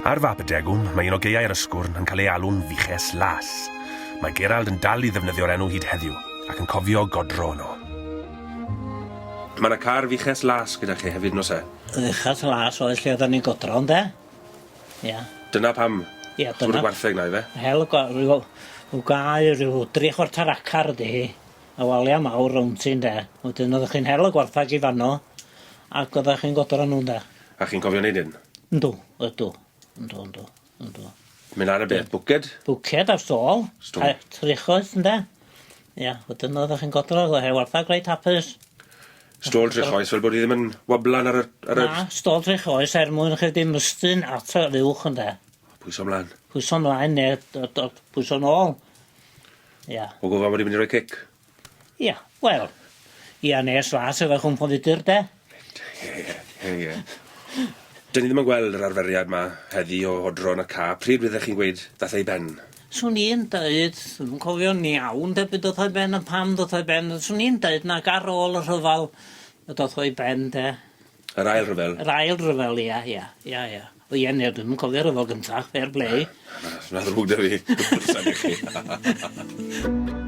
Ar fap y degwm, mae un o gaeau'r Ysgwrn yn cael ei alw'n Fuches Las. Mae Gerald yn dal i ddefnyddio'r enw hyd heddiw, ac yn cofio godro yno. Mae 'na car Fuches Las gyda chi hefyd, nos e? Y Fuches Las oedd lle oeddan ni'n godro, ynde? Ia. Dyna pam? Ia, dyna. Bod y gwartheg 'na, ife? Hel y gwa- ryw ryw gae ryw dri chwarter acar ydi hi. A walia mawr rownd ti ynde? Wedyn oddech chi'n hel y gwarthag i fanno ac oddech chi'n godro nhw ynde? A chi'n cofio neud hyn? Yndw, ydw, yndw, yndw, yndw. Mynd ar y beth, bwced? Bwced ar stôl. Stôl. A trichoes ynde? Ia, wedyn oeddech chi'n godro, oeddech chi warthag reit hapus. Stôl trichoes fel bod hi ddim yn woblan ar y ar y... Na, stôl trichoes er mwyn chi ddim ystyn at y fuwch ynde? Pwyso mlan. Pwyso mlaen ne' do- do- pwyso nôl. Ia. O gofal bod 'i mynd i roi cic. Ia, wel, ia nes las efo chwmpo fudur de. Ie ie, ie ie. 'Dyn ni ddim yn gweld yr arferiad 'ma heddi o odro yn y ca. Pryd fyddech chi'n gweud dath e i ben? Swn i'n deud, dwi'm yn cofio'n iawn de pryd doth o i ben a pam doth o i ben, ond swn i'n deud nag ar ôl y rhyfal y doth o i ben de. Yr ail rhyfel? Yr ail rhyfel, ia, ia, ia, ia. O ie, ne, dwi'm yn cofio rhyfel gynta, fair play. Na, na ddrwg 'da fi. Sori chi.